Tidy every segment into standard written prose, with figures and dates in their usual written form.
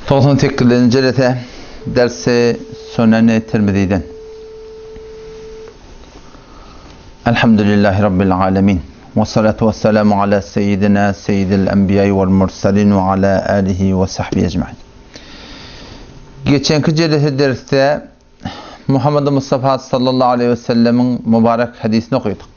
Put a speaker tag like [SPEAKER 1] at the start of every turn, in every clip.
[SPEAKER 1] 98-nji jelese dersi Süneni Tirmiziden. Elhamdülillahi Rabbil alemin. Ve salatu ve selamu ala seyyidina seyyidil enbiya vel mursalin ve ala alihi ve sahbihi ecmain. Geçenki jelese dersde Muhammed Mustafa sallallahu aleyhi ve sellemiň mübarek hadisini okuyorduk.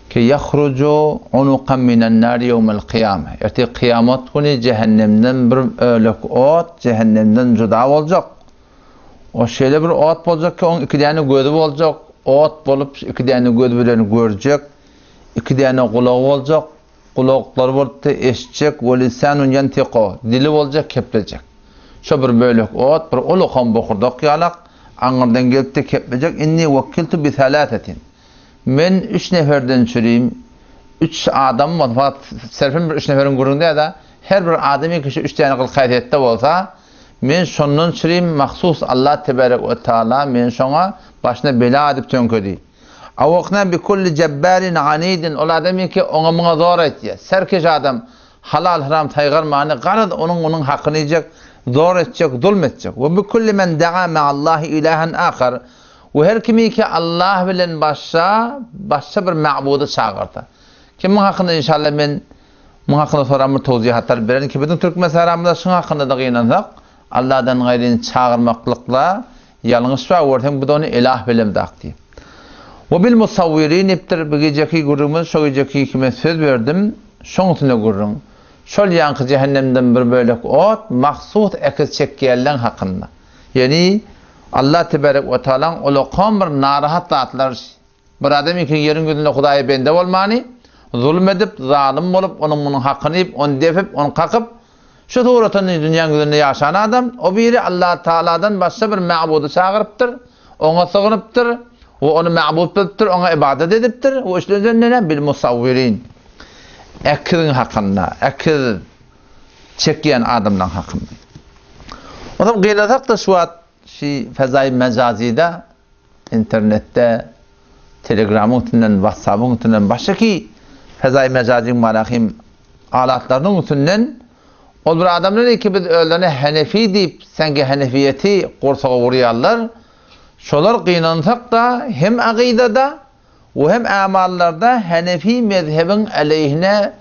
[SPEAKER 1] Ki yahrucu unukan minen nar yevmel kıyame. Ertir kıyamet günü cehennemden bir ölek ot, cehennemden juda boljak. O şeýle bir ot boljak ki, oň iki däne gözi boljak, ot bolup iki däne gözi bilen görjek, iki däne gulagy boljak, gulaklary bolup-da eşitjek, we lisanun ýantiku, dili boljak, keplejek. Şo bir bölek ot, bir ulukan bokurdak ýalak, aňyrdan gelip-de keplejek, Inni wekkiltu bi salasatin. Men üç neferden çürim, üç adam bolsa, fakat serpim bir üç neferiň gürrüňi däl-de, her bir adamy kişi üç däne gyl-häsiýetde bolsa, men şondan çürim, mahsus Allah tebarek we taala meni şoňa başyna bela edip töňkedi. Awakna bi kulli jebbarin anidin, ol adamy ki oňa-muňa zor aýtýar, serkeş adam, halal-haram saýgarmany, garaz onuň-munuň hakyny iýjek, zor etjek, zulm etjek. We bi kulli men daa me'allahi ilahan ahar, We her kimiki Allah bilen başga başga bir ma'budy çagyrsa. Ki muň hakynda inşallah men muň hakynda soran bir towzihatlar bererin ki biziň türkmen saramyzda şuň hakynda-da gynansak Allahdan gaýryny çagyrmaklykda ýalňyş bar görseň biz ony ilah bilemzak diýip. We bil musawwirin diýipdir bu gijeki gürrüňimiz şo gijeki kime söz berdim şoň üstünde gürrüň. Şol ýaňky jähennemden bir bölek ot mahsus ekiz çekýänleň hakynda. Ýeni Allah tebarek we taalaň ulakan bir narahat zatlar bir adam iki ýeriň ýüzünde Hudaýa bende bolmany zulum edip zalym bolup onuň munuň hakyny iýip ony depip ony kakyp şu suratynda dünýäň ýüzünde ýaşan adam o biri Allah taaladan başga bir ma'budy çagyrypdyr oňa sygynypdyr we ony ma'bud bilipdir oňa ybadat edipdir we üçlenjende näme bil musawwirin ekiziň hakynda ekiz çekýän adamlaň hakynda. Onsoň gynasak-da şu wagt şu fezaýy mejazyda, internetde, telegramyň üstünden, whatsappyň üstünden, başgaky fezaýy mejazyň marahim alatlarynyň üstünden ol bir adamlar ki biz özlerine henefi diýip, seňki henefiýeti gursaga urýarlar. Şolar gynansak-da hem akydada, we hem amallarda Henefi mezhebiň aleýhine,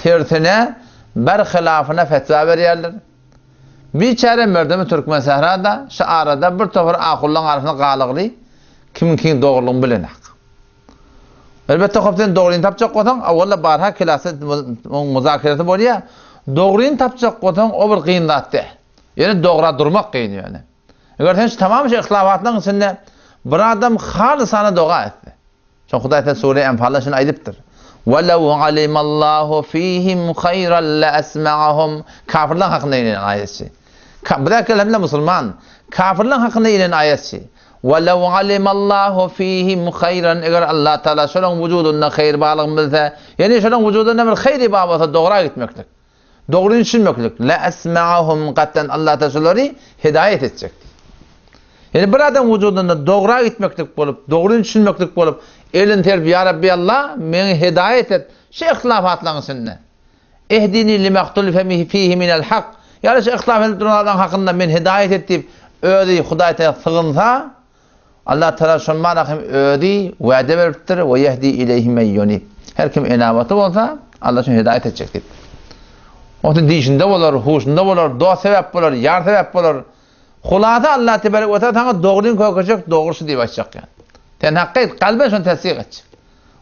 [SPEAKER 1] tersine, berhilafyna fetwa berýärler. Biçäre merdemi Türkmensährada şu arada bir topar ahullaň arasynda galygly, kimiňkiň dogrulygyny bilenak. Elbetde hop sen dogryny tapjak bolsaň, owalla barha klasda oň muzakeresi bolýar. Dogryny tapjak bolsaň o bir kyn zat däl. Ýöne dogra durmak kyn ýöne. Eger sen şu tamam şu yhtilafatlaryň içinde bir adam halysana doga etse. Şo Hudaý Teala sure Enfalda şuny aýdypdyr. Welew alimallahu fihim haýran la esma'ahum. Kafirler hakynda inen aýatçy. Bizä kelemde musulman. Kafirler hakynda inen aýatçy. Welew alimallahu fihim haýran eger Allah Teala şolaryň wujudynda haýyr barlygyny bilse, ýagny şolaryň wujudynda bir haýry bar bolsa dogra gitmeklik. Dogryny düşünmeklik, la esma'ahum gatdan Allah Taala şolary hidaýat etjek. Ýani bir adam wujudynda dogra gitmeklik bolup, dogryny düşünmeklik bolup, elini serip ýa Rabbi Allah, meni hidaýat et şu ihtilafatlaryň içinde. Ehdini limahtulife fihi minel hak. Ýa şu ihtilaf edip duran adamlaryň hakynda meni hidaýat et diýip, özi Hudaý Taala sygynsa, Allah Tagala şol mana hem özi wade beripdir, we yehdi ileyhi men yunib. Her kim enabatly bolsa, Allah şony hidaýat etjek diýip. Onuň dişinde bolar, huşunda bolar, dost sebäp bolar, ýar sebäp bolar. Hulasa Allah tebarek we taala saňa dogryny kökejek, dogry şu diýip aýtjak ýa. Sen hakka aýt, kalben şony tassyk etjek.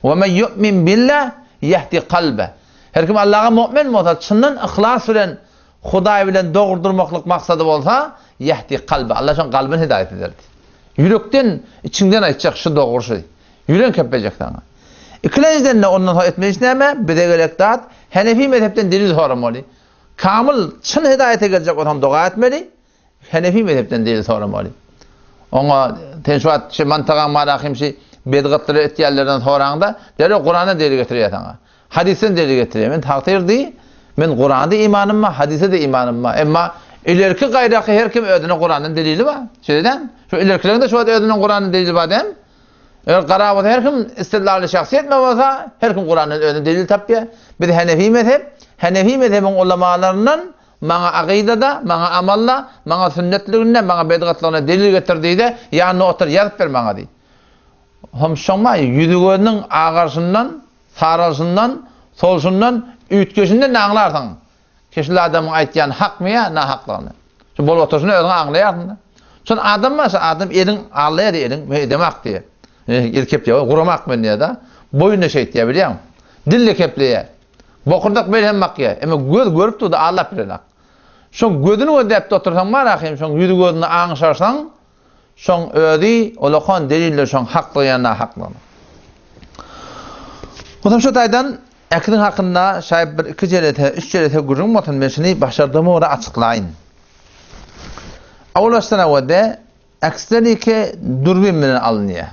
[SPEAKER 1] We men yu'min billah yehdi kalbe. Her kim Allaha mu'min bolsa, çyndan yhlas bilen Hudaý bilen dogry durmaklyk maksady bolsa, ýehdi kalbe, Allah şoň kalbyny hidaýat eder diýdi. Ýürekden, içiňden aýtjak şu dogry şu. Ýüregiň kepbejek saňa. Ikilenjiden-de ondan soň etmeli iş näme? Bize gerek zat, Henefi mezhepden delil soramaly. Kamyl, çyn hidaýata geljek bolsaň doga etmeli. Henefi mezhepden delil soramaly. Oňa sen şu wagt şu mantagaň marahym şu bedgatlary etýänlerden soraňda, derrew Kurandan delil getirýär saňa. Hadysdan delil getirýär. Men tagsyr diý, men Kuranda imanym bar, hadysa-da imanym bar. Emma ilerki gaýraky her kim özüne Kurandan delili bar. Şeýle dälmi? Şu ilerkileriň-de şu wagt özüniň Kurandan delili bar dälmi? Eger gara bolsa her kim istidlally şahsyýet me bolsa, her kim Kurandan özüne delil tapýar. Biz Henefi mezhep, Henefi mezhebiň ulamalaryndan. Maňa akydada, maňa amalda, maňa sünnetliginde, maňa bedgatlygynda delil getir diý-de, ýanynda otur, ýazyp ber maňa diý. Hom şoňa ýüzi-gözüniň agarşyndan, saralyşyndan, solşundan, üýtgeşinden aňlarsyň. Keşil adamyň aýtýany hakmy ýa nahaklygyny. Şu bolup oturşyny özüň aňlaýarsyň-da. Şol adam bar, şu adam eliň alýar eliň, men edemak diýýär. El kepleýär, guramak men diýýär-de. Boýun-da şeýtýär, bilýäňmi? Dil-de kepleýär. Bokurdak bel hem bakýar. Emma göz görüp dur-da aldap bilenak. Şoň gözüni gözläp-de otursaň bar ahym, şoň ýüzi-gözüni aňşarsaň, şoň özi olakan deliller şoň haklygy ýa nahaklygyny. Onsoň şu taýdan äkiniň hakynda şaýat bir iki jelese, üç jelese gürrüň bolsun, men şuny başardygyma görä açyklaýyn. Awal başdan awalde äkisler dürbin bilen alynýar.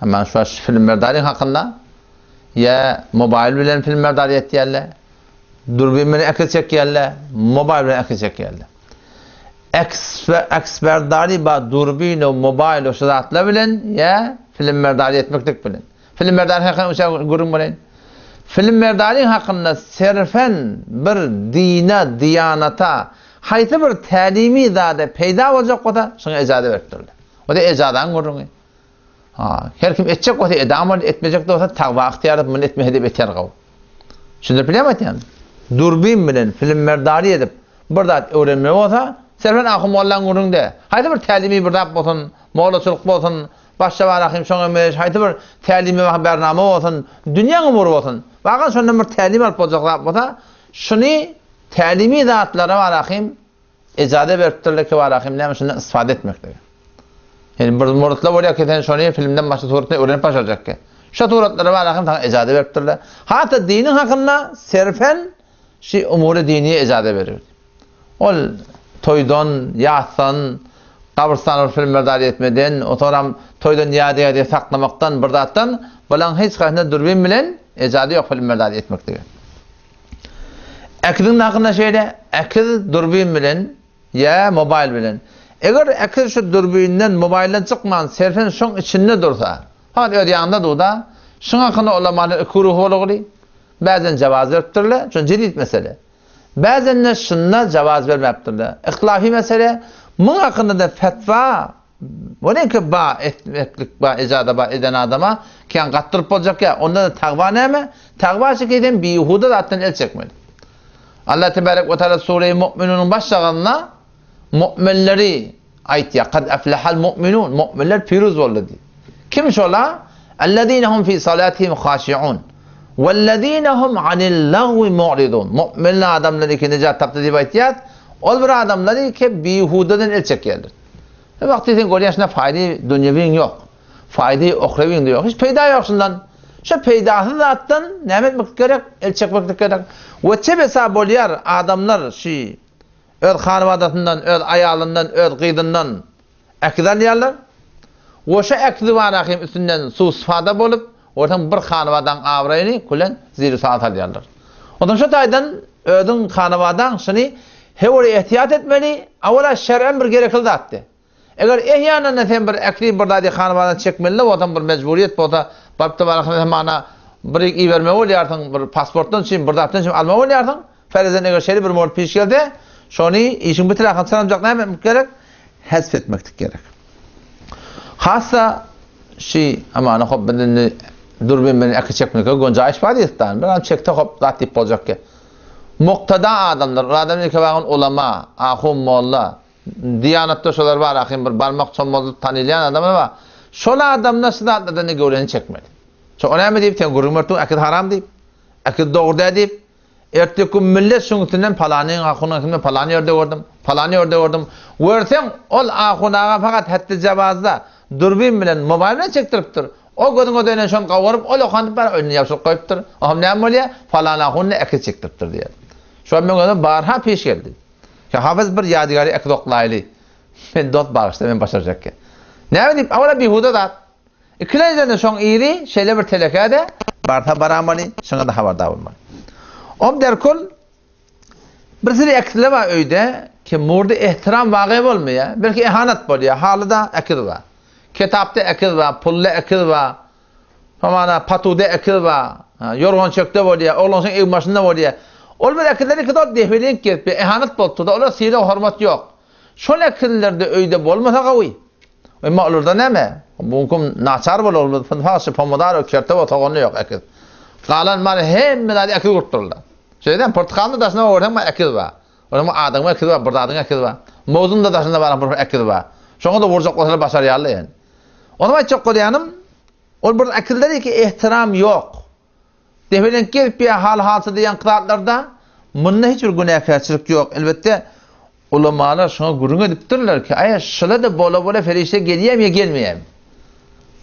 [SPEAKER 1] Hemen şu filmlerdaryň hakynda ýa mobaýl bilen filmlerdar etýärler, dürbin bilen äkis çekýärler, mobaýl bilen äkis çekýärler. Äkisberdary ba dürbin we mobaýl we şu zatlar bilen ýa filmlerdary etmeklik bilen. Filmlerdary hakynda uça gürrüň boleýin. Filmlerdary hakynda serfen bir dine, diýanata, haýsy bir tälimi zada peýda boljak bolsa, şuňa ejaza beripdirler. O da ejazanyň gürrüňi. Ha, her kim etjek bolsa edam ol, etmejek bolsa tagwa ygtyýar edip, muny etmese de beter gaw. Düşündirip bilýärmi aýtýan? Durbin bilen filmmerdary edip bir zat öwrenmeli bolsa, Serwen ahun mollaň gürrüňde. Haýsy bir tälimi bir zat bolsun, mollaçylyk bolsun, başga bar ahim şoňa meňzeş haýsy bir tälimi bernama bolsun, dünýäň umury bolsun. Wagan şondan bir tälim alyp boljak zat bolsa, şuny tälimi zatlara bar ahim Ejaza beripdirler ki barahym näme şundan istifade etmeklige. Ýani bir muratlar bolýar ki sen şony filmden başga suratda öwrenip başarjak ki. Şo suratlara barahym saňa ejaza beripdirler. Hatda diniň hakynda serfen şi umury diniye ejaza berildi. Ol toýdan, ýasdan, gabrystana bir filmler etmeden, otaram toýdan ýadygärlik saklamakdan bir zatdan bulaň hiç haýsyna dürbin bilen ejaza ýok filmler etmeklige. Äkiziň hakynda şeýle, äkiz dürbin bilen ýa mobaýl bilen. Eger äkiz şu dürbünden, mobaýldan çykman, sersen şoň içinde dursa, fakat öz ýanynda durda, şuň hakynda ulamalar iki güruh bolugly. Bäzen jawaz beripdirler, şo jedid mesele. Bäzende şunda jawaz bermäpdirler. Ihtilafy mesele, muň hakynda-da fetwa Welin ba etmeklik ba ejada ba eden adama kän gatdyryp boljak ýa onda-da tagwa näme? Tagwa şu ki sen bihuda zatdan el çekmeli. Allah tebarek we taala sure-i Mu'minunyň baş şagynda mu'minleri aýtýar. Kad aflahal mu'minun. Mu'minler piruz boldy diýip. Kim şola? Ellezine hum fi salatihim haşiun. Wellezine hum anil lagwi mu'ridun. Mu'min adamlar ki nejat tapdy diýip aýtýar. Ol bir adamlar ki bihudadan el çekýärler. Bir wagty sen görýän şunda faýda dünýewiň ýok. Faýda ohrewiň-de ýok. Hiç peýda ýok şundan. Şu peýdasyz zatdan näme etmek gerek? El çekmeklik gerek. We çebesa bolýar adamlar şu öz hanabadasyndan, öz aýalyndan, öz gyzyndan äkiz alýarlar. We şu äkizi bar hem üstünden suw-syfada bolup, Görseň bir hanabadaň abraýyny külen ziri-sal salýarlar. Onsoň şu taýdan özüň hanabadaň şuny höwür ehtiýat etmeli, awala şer'en bir gerekli zatdy. Eger ehýananda sen bir äkli bir zady hanabadan çekmeli bolsaň bir mejburyýet bolsa baryp-da bararsyň sen mana bir ibermeli bolýarsyň bir pasportdan üçin bir zatdan üçin almaly bolýarsyň. Ferezen eger şeýle bir mowrut piş gelse şony işiň bitirähini çyramjak näme etmek gerek? Hezf etmeklik gerek. Hassa şi amana hop biz indi dürbin bilen eki çekmekge gonjaýyş bar diýdik Bir adam çekse hop zat diýip boljak ki. Muktada adamlar, ol adam ilki bagan ulama, ahun, molla, diýanatda şolar bar ahim bir barmak çommaldyp tanylýan adamlar bar. Şol adamlar şu zatlardan ne göwreni çekmeli. Şo o näme diýip sen gürrüň berip dur, äkiz haram diýip, äkiz dogry däl diýip, Erteki gün millet şuň üstünden palanyň ahunyň üstünden palany ýerde gördüm, palany ýerde gördüm. Görseň, ol ahun aga fakat hetdi-jawazda dürbin bilen, mobaýl bilen çekdiripdir. O gözüňe dönen şony gawaryp, ol okandyp bar, öýüne ýabşyryp goýupdyr. Oňam näme bolýar? Falan ahun äkiz çekdiripdir diýýär. Şol meň özüme barha peş geldi. Ýa hafyz bir ýadygary äkiz oklaýly. Men dost bagyşla, men başarjak. Näme diýip, awala bihuda zat. Ikilenjende şoň yzy şeýle bir telekä-de barsa baramaly, şoňa-da habardar bolmaly. Om derkul bir sürü ekizler bar öýde, ki murdy ehtiram wagy bolmaýar, belki ehanat bolýar, halyda ekiz bar. Kitapda ekiz bar, pulda ekiz bar, hamana patuda ekiz bar, ýorgan-çökde bolýar, oglanşyň egin-başynda bolýar. Ol bir ekizler ikisi ol defelenk gezip, ehanet bolupdyr-da, olara sylag-hormat ýok. Şol ekizlerde öýde bolmasa gawy. Emma olarda näme? Bu gün naçar bolar, ol fynfagçy, pomidor, kerte we sogany ýok ekiz. Galan maly hemme zady ekiz gurupdyrlar. Şeýdem portugalny daşyna görseň bar ekiz bar. Onuň adyň ekiz bar, bir zadyň ekiz bar. Mowzuň da daşynda bar bir ekiz bar. Şoňa da vurjak bolsalar başarýarlar ýani. Onuň aýtjak bolýanym, ol bir ekizler ki ehtiram ýok. Depelenk gezip ýa hal-halsyz diýen zatlarda munda hiç bir günäkärçilik ýok. Elbetde, ulamalar şoňa gürrüň edipdirler ki, aýa şyla-da bola-bola perişde gelýärmi ýa gelmeýärmi?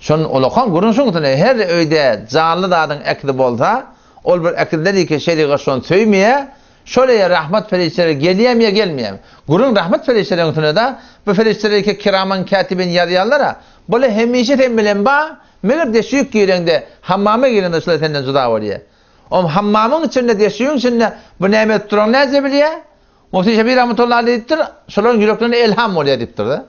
[SPEAKER 1] Şon ulakan gürrüň şoň üstünde. Her öýde janly zadyň ekidi bolsa, ol bir ekizler ýeke şerigat şony söýmeýär, şol öýe rahmat perişdeleri gelýärmi ýa gelmeýärmi? Gürrüň rahmat perişdeleriň üstünde-de, bu perişdeler ýeke kiraman kätibin ýazýarlar-a, bular hemişe sen bilen bar, Meger deşik gireňde, hammama gireňde şular senden juda bolýar. Om hammamyň içinde, deşigiň içinde bu näme edip duranyny näce bilýär? Mufti Şebi rahmetullahi aleyh diýipdir, şolaryň ýüreklerinde elham bolýar diýipdir-de.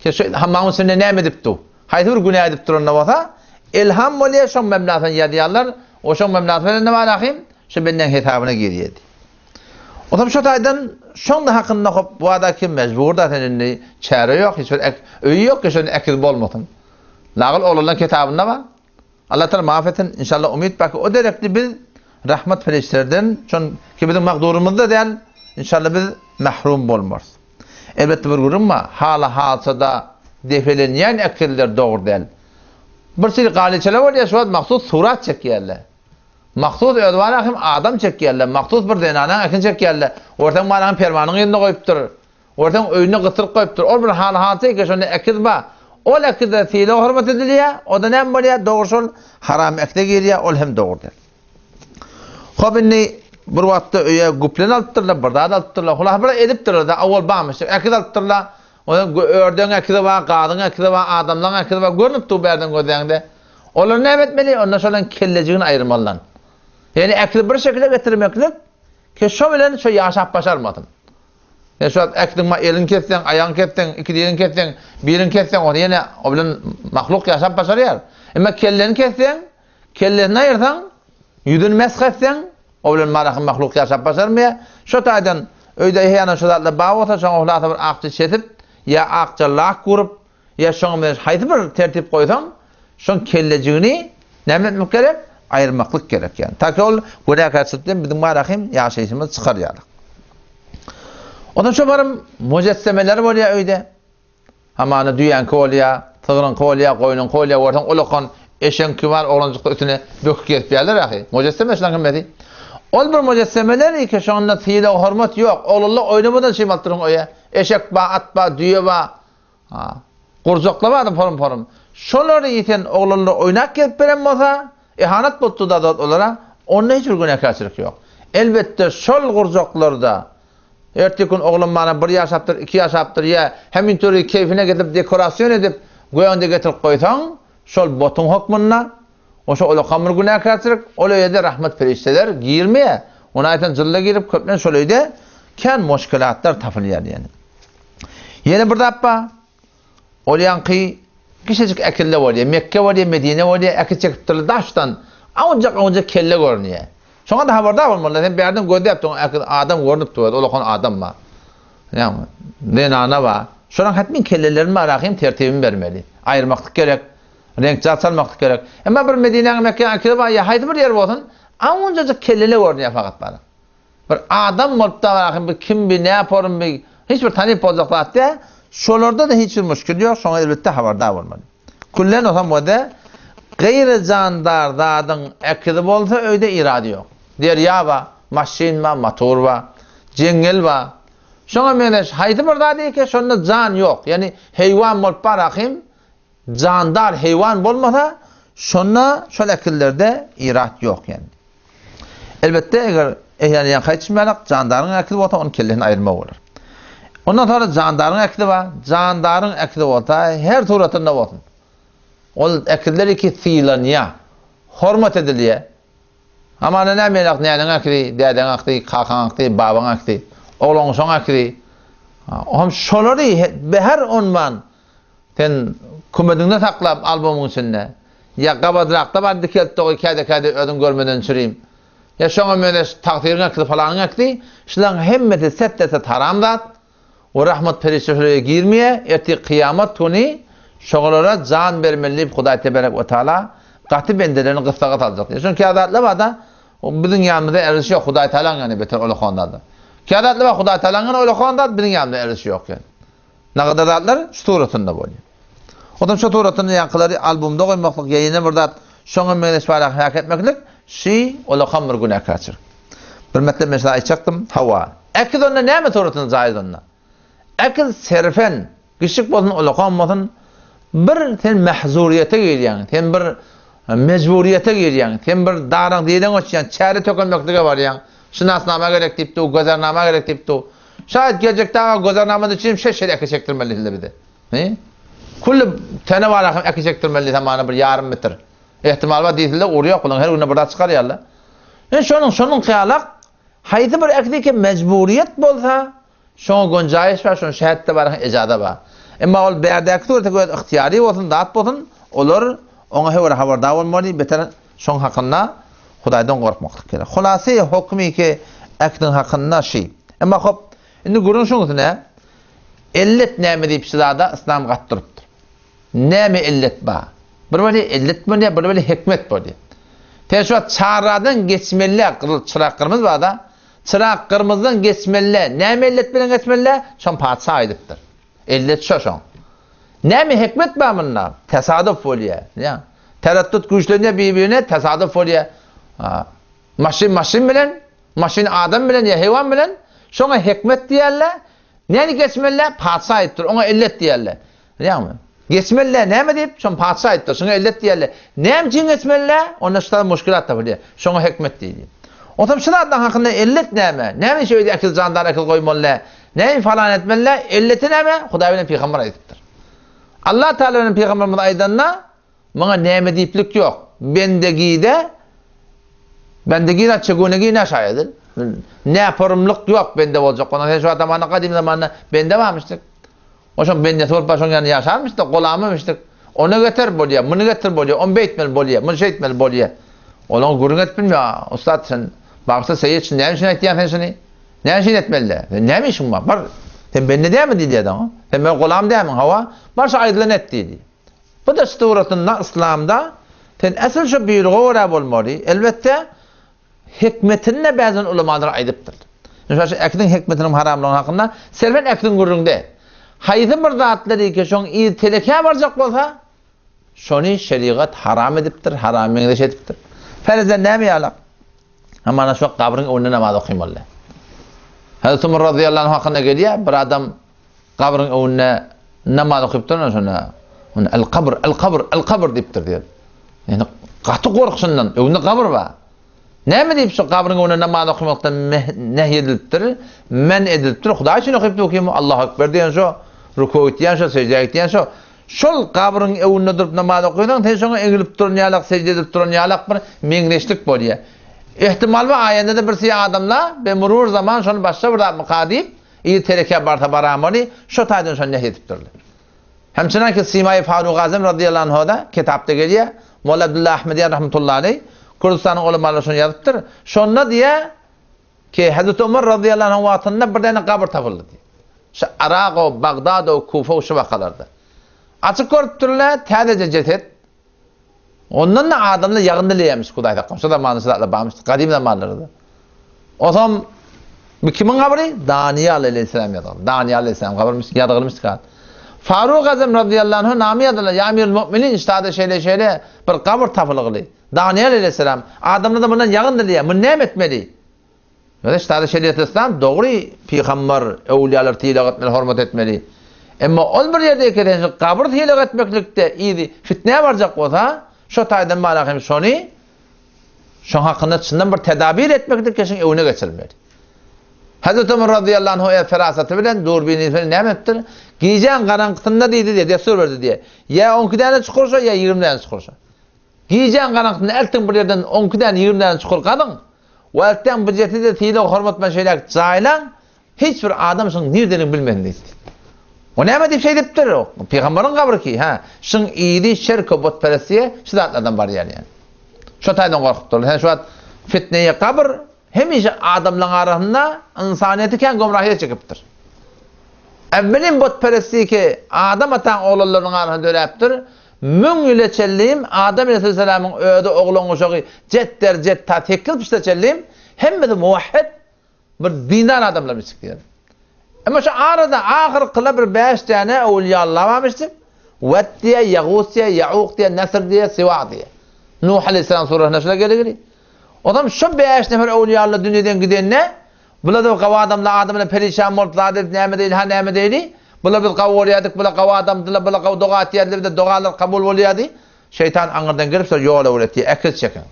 [SPEAKER 1] Ki şu hammamyň içinde näme edip dur? Haýsy bir günä edip duranda bolsa, elham bolýar, şoň memlasyny ýazýarlar, o şoň memlasy bilen näme ahim? Şu benden hesabyna girýär. Otam şo taýdan şoň da hakynda hop wada kim mejbur da sen indi çäre ýok, hiç bir öýi ýok ki şony ekiz bolmasyn. Nagyl oglanlaň kitabynda bar. Allah Taala maaf etsin. Inşallah umyt bar ki o derekli biz rahmet perişdelerden şon ki biziň magdurymyzda däl, inşallah biz mahrum bolmarys. Elbetde bir gürrüň bar. Hala halsada depelenýän ekizler dogry däl. Bir çili galyçalar bolýar şu wagt mahsus surat çekýärler. Mahsus özi bar hem adam çekýärler. Mahsus bir zenanaň ekin çekýärler. Görseň barany permanyň ýerinde goýupdyr. Görseň öýünde gysyryp goýupdyr. Ol bir hal-halta eken, şonda ekiz bar. Ol ekize sylag-hormat edilýär. O-da näme bolýar? Dogry şol haram ekize girýär, ol hem dogry däl. Hop indi bir wagtda öýe güplen alypdyrlar, bir zat alypdyrlar. Hulasa bir edipdirler-de, owal barmyş diýip, ekiz alypdyrlar. Ondan ördegiň ekizi bar, gazyň ekizi bar, adamlaryň ekizi bar. Görnüp dur bärden gözläňde. Olary näme etmeli? Onda şolaryň kellejigini aýyrmalydan. Ýagny ekizi bir şekile getirmeklik, ki şo bilen şo ýaşap başarmasyn. Sen şu wagt äkdiň ma eliňi kesseň, aýagyňy kesseň, iki diliňi kesseň, biriňi kesseň, onda ýene o bilen mahluk ýaşap başarýar. Emma kelleni kesseň, kellesini aýyrsaň, ýüzüni mesh etseň, o bilen marahym mahluk ýaşap başarmaýar. Şo taýdan öýde eýýäm şu zatlar bar bolsa, şoňa hulasa bir akja çesip, ýa akja lak urup, Ýa şoňa meňzeş haýsy bir tertip goýsaň, şoň kellejigini näme etmek gerek? Aýyrmaklyk gerek ýagny. Ta ki ol günäkärçilikden biziň barahym ýaşaýşymyzy çykar ýaly. Ondan şo barym mujessemeler bolýar öýde. Hamana düýäňki bolýar, sygryňky bolýar, goýnuňky bolýar, görseň ulakan eşegiňki bar, oglanjyklar üstüne böküp gezip ýörler ahy. Mujesseme şularyň hemmesi. Ol bir mujessemeler ki şonda sylag-hormat ýok. Oglanlar oýnamadan şeým alyp duruň öýe. Eşek bar, at bar, düýe bar. Ha. Gurjaklar bardy porum-porum. Şolary ýeten oglanlar oýnap gelip beren bolsa, ihanat bolupdy da zat olara, onda hiç bir günäkärçilik ýok. Elbetde şol gurjaklarda ertir gün oglan mana bir ýaşapdyr, iki ýaşapdyr ýa hemintöri keýfine getirip dekorasion edip göýäňde getirip goýsaň, şol botuň hökmünde, oşa ulakam bir günäkärçilik, ol öýe-de rahmet perişdeler girmeýär. Ony aýtsaň jylla girip köplenç şol öýde kän muşkilatlar tapylýar diýen. Ýene bir zat bar. Ol ýaňky kiçijik ekilde bolýar. Mekge bolýar, Medine bolýar, eki çekipdirler daşdan. Awunjak-awunjak kelle görünýär. Şoňa-da habardar bolmaly. Sen bärden gözläp durň, eki adam görnüp dur, ulakan adam bar. Ýagny, zenana bar. Şolaryň hetmin kellelerini bar, ahym tertibini bermeli. Aýyrmaklyk gerek. Reňk-jal çalmaklyk gerek. Emma bir Medinäň, Mekgäň ekili bar, ýa haýsy bir ýer bolsun, awunjajyk kellele görünýär fakat bar. Bir adam bolup da ahym bu kim bi nä porun bi hiç bir tanyp boljak zat däl. Şolarda-da hiç bir muşkil ýok, şoňa elbetde habardar bolmaly. Küllen osam wede gaýry jandar zadyň ekizi bolsa öýde irady ýok. Derýa ba, maşyn ba, motor ba, jeňňel ba. Şoňa meňzeş haýsy bir zat eke şonda jan ýok. Ýagny heýwan bolup bar ahym Jandar heýwan bolmasa, şonda şol ekizlerde irat ýok ýagny. Elbetde eger eýýäm ýaňky aýdyşym ýaly jandaryň ekizi bolsa onuň kellesini aýyrmak bolar. Ondan soňra jandaryň ekizi bar. Jandaryň ekizi bolsa her suratynda bolsun. Ol ekizler iki sylanýar, hormat edilýär. Hamana näme ýaly näneň ekizi, dädeň ekizi, kakaň ekizi, babaň ekizi, oglanşaň ekizi. Hem şolary her onman Sen kümediňde saklap albomyň içinde, ýa gabadrakda bar dikeltdi goý käde-käde özüň görmeden çürim. Ýa şoňa meňzeş tagsyryň äkisi palanyň äkisi, şularyň hemmesi set-de-set haram zat. We rahmat perişde şol öýe girmeýär. Ertir kyýamat güni şolara jan bermeli diýip Hudaý teberek we taala gaty bendelerini gyssaga saljak diýýär. Şonuň käbir zatlar bar-da, biziň ýanymyzda erişi ýok, Hudaý taalaň ýany beter olakan zatlar. Käbir zatlar bar, Hudaý taalaň ýany olakan zat, biziň ýanymyzda erişi ýok ýani. Nagada zatlar şu suratynda bolýar. Otam şu suratynda ýaňkylary albomda goýmaklyk ýa ýene bir zat şoňa meňzeş baraka häk etmeklik şi olakan bir günäkärçilik. Bir metlep men size aýtjakdym. Hawa. Äkiz onda näme suratynda jaýyz onda? Äkiz serfen, kiçjik bolsun, ulakan bolsun, bir sen mahzuriýete girýäň, sen bir mejburiýete girýäň, sen bir daraň direň öçýäň, çäre tökenmeklige barýaň, şynasnama gerek diýip dur, gözernama gerek diýip dur. Şaýat geljekde aga gözernamada üçin şeş şeýle eke çekdirmeli diýildi bize. He? Külli tene bar hem eke çekdirmeli diýsem mana bir ýarym metr. Ehtimal bar diýsilde ury ýok bulaň her günde bir zat çykarýarlar. Ine şonuň şonuň kyýalak haýsy bir ekdiki mejburiýet bolsa şoňa gonjaýyş bar, şonuň şähetde bar hem ejaza bar. Emma ol bärdäki suratda öz ygtyýary bolsun, zat bolsun, olar oňa höwre habardar bolmaly, beter Şoň hakynda Hudaýdan gorkmaklyk gerek. Hulasy hokmy ki ähdiň hakynda şi. Emma hop, indi gürrüň şuň üstüne, ellet näme diýip şu zada yslam gaty durupdyr. Näme ellet bar? Bir weli ellet bolýar, bir weli hikmet bolýar. Sen şu wagt çarradan geçmeli, gyzyl çyrak gyrmyz bar-da, çyrak gyrmyzdan geçmeli, näme ellet bilen geçmeli? Şoň patyşa aýdypdyr. Ellet şo şoň. Näme hikmet bar munda? Tesadüf bolýar. Ýa. Tereddüt güýçlenýär bir-birine, tesadüf bolýar. Maşyn maşyn bilen, maşyn adam bilen ýa heýwan bilen, şoňa hikmet diýerler. Näni geçmeliler? Patyşa aýdypdyr, oňa ellet diýerler. Bilýäňmi? Geçmeliler näme diýip, şoň patyşa aýdypdyr, şoňa ellet diýerler. Näme üçin geçmeliler? Onda şu zat muşkilat tapylýar. Şoňa hikmet diýilýär. Onsoň şu zatlaryň hakynda ellet näme? Näme üçin öýde ekiz jandar ekiz goýmaly? Näme falan etmeli? Elleti näme? Hudaý bilen pygamber aýdypdyr. Allah Teala bilen pygamberimiz aýdanda, muňa näme diýiplik ýok. Bendegide bendegi çegunegi ne şaýadyr? Näporumlyk ýok bende boljak bolan. Sen şu zamanda gadym zamanda bende barmyşdyk. Oşoň bendesi bolup başoň ýanynda ýaşarmyşdyk, golamymyşdyk. Ony getir bolýar, muny getir bolýar, ony beýtmeli bolýar, muny şeýtmeli bolýar. Olaň gürrüň edip bilmeýär. Ussat sen bagşy seýit şuny näme üçin aýtýaň sen şuny? Näme üçin etmeli? Sen näme işiň bar? Bar. Sen bende dälmi diýdi oňa. Sen meň gulam dälmiň? Hawa. Bar şu aýdylany et diýdi. Bu da suratynda yslamda sen esl şu buýruga görä bolmaly. Elbetde hikmetini de bäzen ulamalar aýdypdyr. Mysal üçin ekiniň hikmetiniň haramlygy hakynda serben ekiniň gürrüňde. Haýsy bir zatlary ki şoň yzy telekä barjak bolsa, şony şerigat haram edipdir, haram meňzeş edipdir. Ferezen näme ýalak? Hamana şu gabryň öňünde namaz okymaly. Hazreti Umar razyýallahu anh hakynda gelýär, bir adam gabryň öňünde namaz okypdyr, şonda ony el kabr, el kabr, el kabr diýipdir diýip. Ýani gaty gorkusyndan öňünde gabyr bar. Näme diýip şu gabryň öňünde namaz okamakdan nehy edilipdir, men edilipdir. Hudaý üçin okypdyr kim Allahu ekber diýen şo, ruku gitýän şo, seždä gitýän şo. Şol gabryň öňünde durup namaz okaýsaň, sen şoňa egilip duran ýalak, sežde edip duran ýalak bir meňzeşlik bolýar. Ähtimal bar, aýanda-da bir syýa adamlar be murur zaman şony başga bir zatmyka diýip, yzy terekä barsa baramaly, şo taýdan şony nehy edipdirler. Hemçinanki Simaýy Faruk Azam razyýallahu anhu-da kitapda gelýär, Molla Abdylla Ahmediýan rahmetullahi aleý, Kürdüstanyň ulamalary şony ýazypdyr. Şonda diýýär, Ki, Hezreti Omar razyýallahu anhuň wagtynda bir däne gabyr tapyldy diýip. Şu Yrago, Bagdado, Kufa şu wakalarda. Açyk görüpdirler, täzeje jeset. Ondan-da adamlar ýagyn dileýärmiş Hudaý saklasyn. Şu zamanda şu zatlar barmyş, gadym zamanlarda. Osam bu kimiň gabry? Daniýal aleýhissalam ýazylgy. Daniýal aleýhissalam gabrymyş, ýazgylymyş. Faruk Azam razyýallahu anhu name ýazdylar. Ýa Amirul Mu'minin, ştada şeýle-şeýle bir gabyr tapylgyly. Daniýal aleýhissalam, Adamlar-da mundan ýagyn dileýär, muny näme etmeli? Ýöne ştada şeriat yslam dogry pygambar, öwlüýalary sylag etmeli, hormat etmeli. Emma ol bir ýerde eken sen şu gabyr sylag etmeklikde yzy fitnä barjak bolsa, şo taýdan bala hem şony şoň hakynda çyndan bir tedabir etmeklik şoň öwüne geçirmeli. Hazreti Ömer razyýallahu anhu öz ferasaty bilen, durbini bilen näme etipdir? Gijäň garaňkysynda diýdi diýe, dessur berdi diýe. Ýa onki däne çukur şo, ýa 20 däne çukur şo. Gijäň garaňkysynda eltiň bir ýerden onki däne, 20 däne çukur gazyň. We eltýän bu jesedi sylag-hormat bilen şeýläk jaýlaň, hiç bir adam şuň nirdedigini bilmesin diýipdir. O näme diýip şeýdipdir? Pygamberiň gabry ki, hä, şuň yzy şirke, butperestlige şu zatlardan barýar ýaly. Şo taýdan gorkupdyrlar. Sen şu wagt. Fitneýi gabyr hemişe adamlaryň arasynda ynsanyýeti kän gomrahyýa çekipdir. Äwwelin butperestiki Adam ataň oglanlarynyň arasynda döräpdir. Müň ýyla çenlim Adam aleýhissalamyň özi oglan uşagy jet der jet ta sekiz puşta çenlim hemmesi muwahhid bir dindar adamlarmyş çykýar. Emma şu arada ahyrkyla bir bäş däne öwülýalla barmyşdyk. Wed diýe, Ýagus diýe, Ýauk diýe, Nesr diýe, Siwa diýe. Nuh aleýhissalam surasynda şular geligili. Onam şu bäş nefer öwülýalla dünýeden gidende, bular-da gawy adamlar, adamlar perişan bolup zat edip näme deýli, ha näme deýli. Bular biz gawy görýärdik, bular gawy adamdylar, bular gawy doga etýärdiler, bizde dogalar kabul bolýardy. Şeýtan aňyrdan gelip şol ýol öwretýär, äkiz çekiň.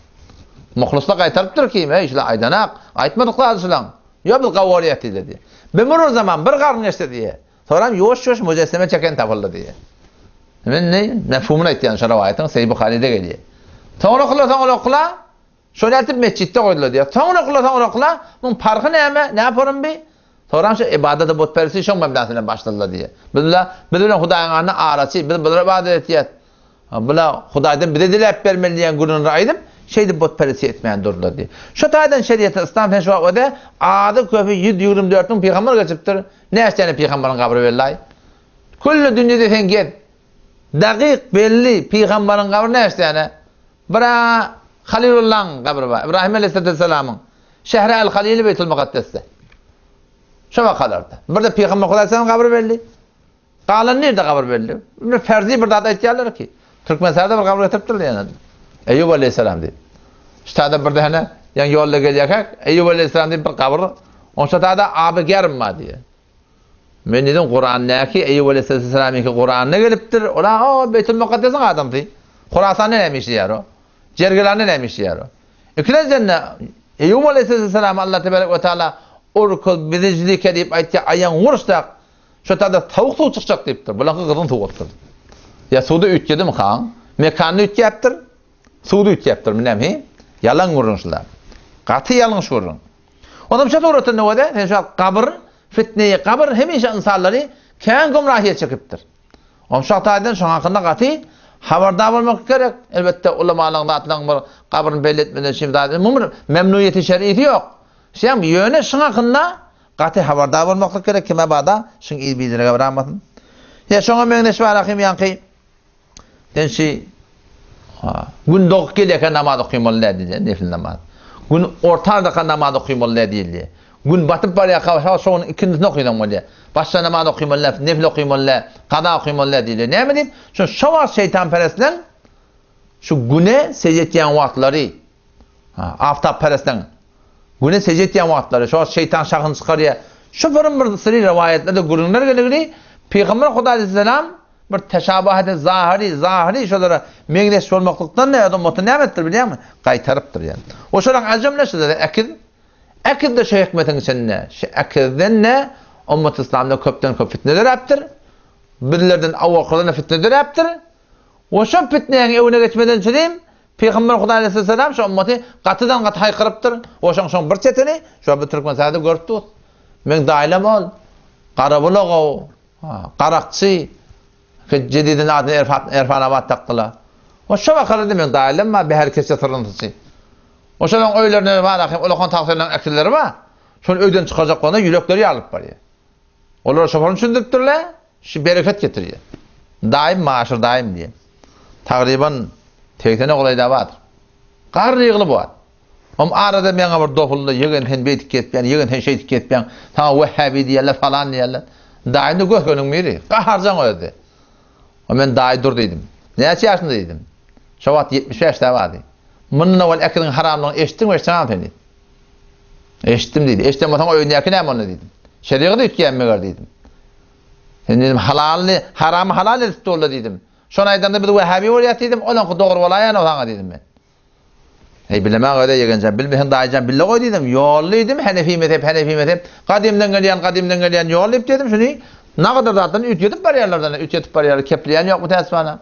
[SPEAKER 1] Muhlyslar gaýtarypdyr kim, eý şular aýdanak, aýtmadyk zady şulaň. Ýok biz gawy görýäs diýdiler diýýär. Bimurur zaman bir garyn geçdi diýýär. Soram ýuwaş-ýuwaş mujesseme çeken tapyldy diýýär. Men indi mefhumyny aýtýan şu rowaýatyň Seýi Buharyda gelýär. Soňrakylar soňrakylar şony eltip metjitde goýdular diýýär. Soňrakylar soňrakylar muň parhy näme, näme bi? Soram şu ybadata butperestlik şoň mebnasy bilen başladylar diýýär. Biz bilen biz bilen Hudaýyň arasynda araçy, biz bulara ybadat etýäs. Bula Hudaýdan bize diläp bermeli diýen gürrüňleri aýdyp, şeýdip butperestlik etmän durdular diýýär. Şu taýdan şeriatda yslam sen şu wagt öde azy köpi 124 müň pygamber geçipdir. Näçe däne pygamberiň gabry belli-aý? Külli dünýede sen gez. Dakyk belli pygamberiň gabry näçe däne? Bir-ä Halilullaň gabry bar, Ibrahim aleýhissalamyň. Şähri al-Halili Beýtul Mukaddesde. Şo wakalarda. Bir-de pygamber Hudaýsalamyň gabry belli. Galan nirde gabyr belli? Bir ferzi bir zat aýtýarlar ki, Türkmenistanda bir gabyr getiripdirler ýene. Eýýup aleýhissalam diýip. Şu taýda bir däne ýaňy ýolda gelýärkäk, Eýýup aleýhissalam diýip bir gabyr, onça taýda aby germ bar diýýär. Men diýdim, Kurandäki Eýýup aleýhissalamyňky Kuranda gelipdir. Ola o Beýtul Mukaddesiň adamsy. Horasanda näme işleýär o? Jergilanda näme işleýär o? Ikilenjende Eýýup aleýhissalama Allah tebarek we taala urkul bizijlike diýip aýtýar, aýaň uruşdak. Şo taýda sowuk suw çykjak diýipdir. Bulaňky gyzgyn suw bolupdyr. Ýa suwda üýtgedimi han? Mekanyny üýtgäpdir. Suwda üýtgäpdir. Näme hi? Ýalan gürrüň şular. Gaty ýalňyş gürrüň. Onam şo suratynda göze, sen şu wagt gabyr, fitneýi gabyr hemişe ynsanlary kän gümrahiýe çekipdir. Onam şo taýdan şoň hakynda gaty habardar bolmak gerek. Elbetde ulamalaryň zatlaryň bir gabryny belli etmeden şeýle zat, muň bir memnuýeti şerisi ýok. Şeýem ýöne şoň hakynda Gaty habardar bolmaklyk gerek kime bada şuň yz biderege baramasyn. Ýa şoňa meňzeş bar ahym ýaňky sen şi gün dogup gelýärkä namaz okymaly däl diýilýär nefil namaz. Gün ortardaka namaz okymaly däl diýilýär. Gün batyp barýarka şonuň ikindisini okysaň bolýar. Başda namaz okymaly däl, nefil okymaly däl, kaza okymaly däl diýilýär. Näme diýip? Şo şo wagt şeýtanperestleň şu güne sežde etýän wagtlary Aftapperestleň Güne sežde etýän wagtlary, şo wagt şeýtan şahyny çykarýar. Şu bir bir syry rowaýatlarda gürrüňler geligini Pygamber Huda aleýhisselam bir teşabahete zahyry, zahyry şolara meňzeş bolmaklykdan öz ummatyny näme edipdir bilýäňmi? Gaýtarypdyr ýani. O şolaň ajemle şular ekiz. Ekiz-de şu hikmetiň içinde. Şu ekizden-de ummat yslamda köpden köp fitne döräpdir. Bizlerden awalkylardan fitne döräpdir. We şo fitnäň öňüne geçmeden çynym, Pygamber Hudaý aleýhissalam şo ymmaty gatydan gaty haýkyrypdyr. We şoň şoň bir çetini şo bir Türkmenistanda görüp dur. Meň daýlam ol. Garabulak o. Garakçy. Jedidin adyny Erfan Erfanabat dakdylar. We şo wakalarda meň daýlam bar, Bäher keçe syrynsyçy. We şolaň öýlerinde bar ahym, ulakan tagsyrynyň ekizleri bar. Şony öýden çykarjak bolanda ýürekleri ýarylyp barýar. Olara şoförüni düşündiripdirler, şu bereket getirýär. Daýym Maşyr daýym diýen. Tagryban segsene golaýda bardyr. Garry ýygly bu at. Om arada meňe bir dopuldy, ýegen sen beýdip gezipýäň, ýegen sen şeýdip gezipýäň, saňa wehhabi diýerler, falan diýerler. Daýym-da gös-göniň biri, gaharjaň özi. O men daýy dur diýdim. Näçe ýaşyňda diýdim. Şo wagt 75 dä bardy. Mundan owal ekiniň haramlygyny eşitdiňmi, eşitseňem sen diýdim. Eşitdim diýdi. Eşiden bolsaň öýündäki näme onda diýdim. Şerigat üýtgän meger diýdim. Sen diýdim halalyny, haramy halal edip durla diýdim. Şony aýdanda biz wehhabi bolýas diýdim. Olaňky dogry bolaýan o saňa diýdim men. Eý bilemäň öde ýegenjan, bilmeseň daýyjan bille goý diýdim. Ýol diýdim, Henefi mezhep, Henefi mezhep. Gadymdan gelýän, gadymdan gelýän ýol diýip diýdim. Şuny nagadar zatdan üýtgedip barýarlar, üýtgedip barýarlar. Kepleýän ýok bu täsbana.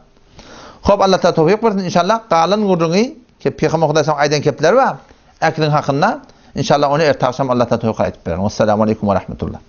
[SPEAKER 1] Hop Allah taala towfyk bersin inşallah galan gürrüňi ki Pygamber Hudaý saňa aýdan kepleri bar äkliň hakynda inşallah ony erte agşam Allah taala towfyk aýdyp berer. Wessalamu aleýkum we rahmetullah.